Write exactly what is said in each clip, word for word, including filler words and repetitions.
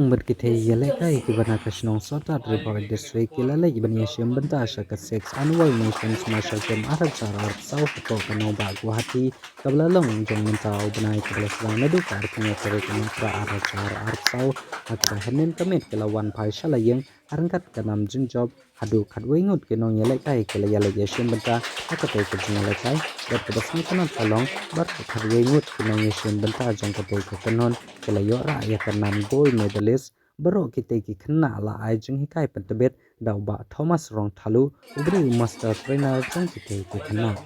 Bad kitei ki ïalehkai kiba na ka shnong Sohtat, Ri Bhoi District, ki la leit ban ïashim bynta sha ka six Annual Nations Martial Game ar hajar arphew saw hapoh ka nongbah Guwahati, kaba la long jong mynta u bnai, kaba la sdang naduh ka arphew hynñiew tarik u Nohprah ar hajar arphew saw. Ha kaba hynnin ka miet ki la wan phai sha la ïing ha ryngkat ka nam jingjop haduh khatwei ngut ki nongïalehkai ki la ïaleit ïashim bynta ha katei ka jingïalehkai. Bad kaba sngewtynnat ka long, baroh khatwei ngut ki nongïashim bynta jong katei ka kynhun ki la ïoh rah ïa ka nam gold medalist. Baroh kitei ki khynnah la ai jinghikai pyntbit da u Bah Thomas Rongthalu, uba dei u master trainer jong kitei ki khynnah.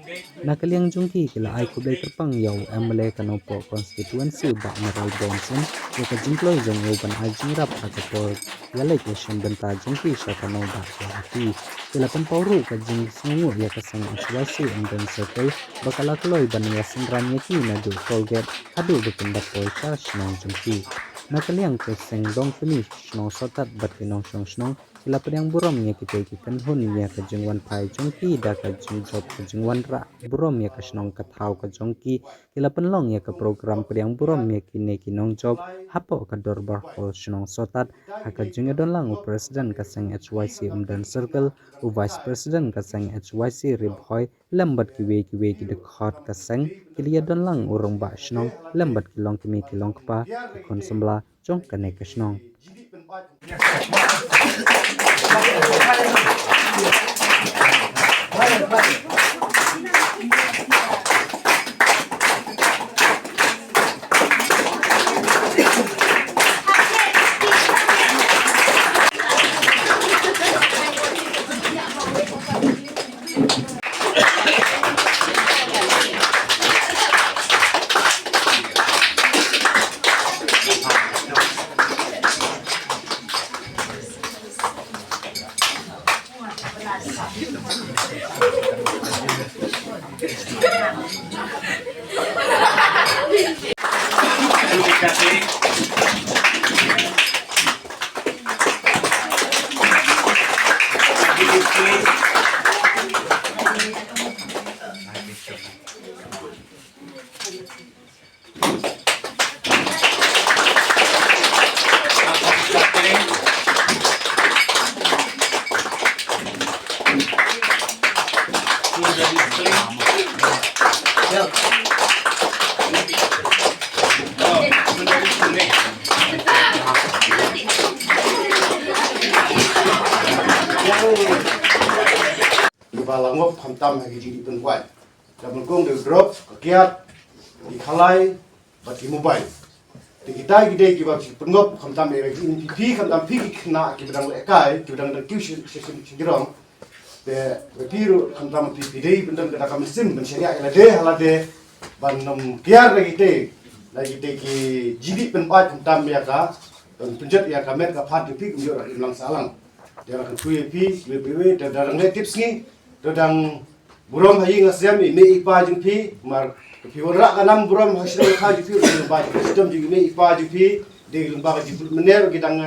Na ka liang jong ki, ki la ai khublei kyrpang ïa u M L A ka Nongpoh constituency, u Bah Mayralborn Singh, ïa ka jingkloi jong u ban ai jingïarap ha ka por ïaleit ïashim bynta jong ki sha ka nongbah Guwahati. Ki la pynpaw ruh ka jingsngewnguh ïa ka seng H Y C Umden Circle ba ka la kloi ban ïasynran ïa ki naduh toll gate haduh ba kin da poi sha shnong jong ki. Na ka liang ka seng Dongkmie shnong Sohtat bad ki nongshong shnong ki la pdiang burom ïa kitei ki kynhun ïa ka jingwan phai jong ki da ka jingjop, ka jingwanrah burom ïa ka shnong ka thaw ka jong ki. Ki la pynlong ïa ka program pdiang burom ïa kine ki nongjop hapoh ka Dorbar Hall shnong Sohtat, ha ka jingïadonlang u President ka seng H Y C Umden Circle, u Vice President ka seng H Y C Ri Bhoi, lem bad kiwei kiwei ki dkhot ka seng, ki la ïadonlang u rangbah shnong lem bad ki longkmie ki longkpa, ki khun samla jong kane ka shnong. Ba la ngop khamtam ha ki jingdih pynkwai. Ka nyngkong dei u drop, ka kiad, ki khalai, bad ki mobile. Te kita ki dei kiba ki pynngop khamtam ïa ki, phi khamtam phi ki khynnah kiba dang lehkai, kiba dang dang kiew shi, shi, shi, shi jrong. Te phi ruh khamtam phi, phi dei ban don kata ka mynsiem ban shaniah ïa lade ha lade, ban ym kiar da kitei, da kitei ki jingdih pynbait khamtam ïa ka, ban pynjot ïa ka met ka phad jong phi kumjuh ruh imlang sahlang. Te la kyntu ïa phi, phi, phi, phi, te da dang leh tipsngi, te dang burom ha ïing ha sem i mei i pa jong phi, mar phi wanrah ka nam burom ha shnong ha jong phi, lyngba ka shitom jong i mei i pa jong phi, dei lyngba ka jingpynlong mynner ki dang,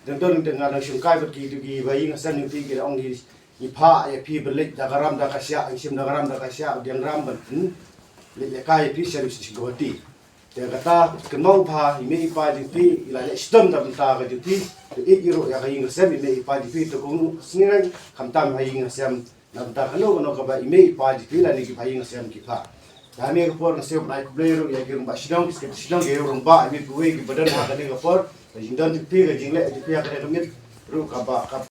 dang don dang, dang shongkai bad ki, ki ba ïing ha sem jong phi ki dang ong ki, ki phah ïa phi ban leit da ka ram da ka shiah, shim da ka ram da ka shiah, dang ram ban, hmm? Leit ïa kai ïa phi sha, sha Guwahati. Te kata kynmaw ba i mei i pa jong phi i la leh shitom da bynta ka jong phi. Te ïeit ruh ïa ka ïing ka sem i mei i pa jong phi, te kong sngewrem khamtam ha ïing ha sem. Na bynta kano kano kaba i mei i pa jong phi lane ki ba ïing ha sem ki phah. Te ha kane ka por nga sngew ban ai khublei ruh ïa ki rangbah shnong, ki secretary shnong, ki rangbah, ïa kiwei kiba don ha kane ka por. Ka jingdon jong phi, ka jingleh jong phi ha kane ka miet ruh kaba, kaba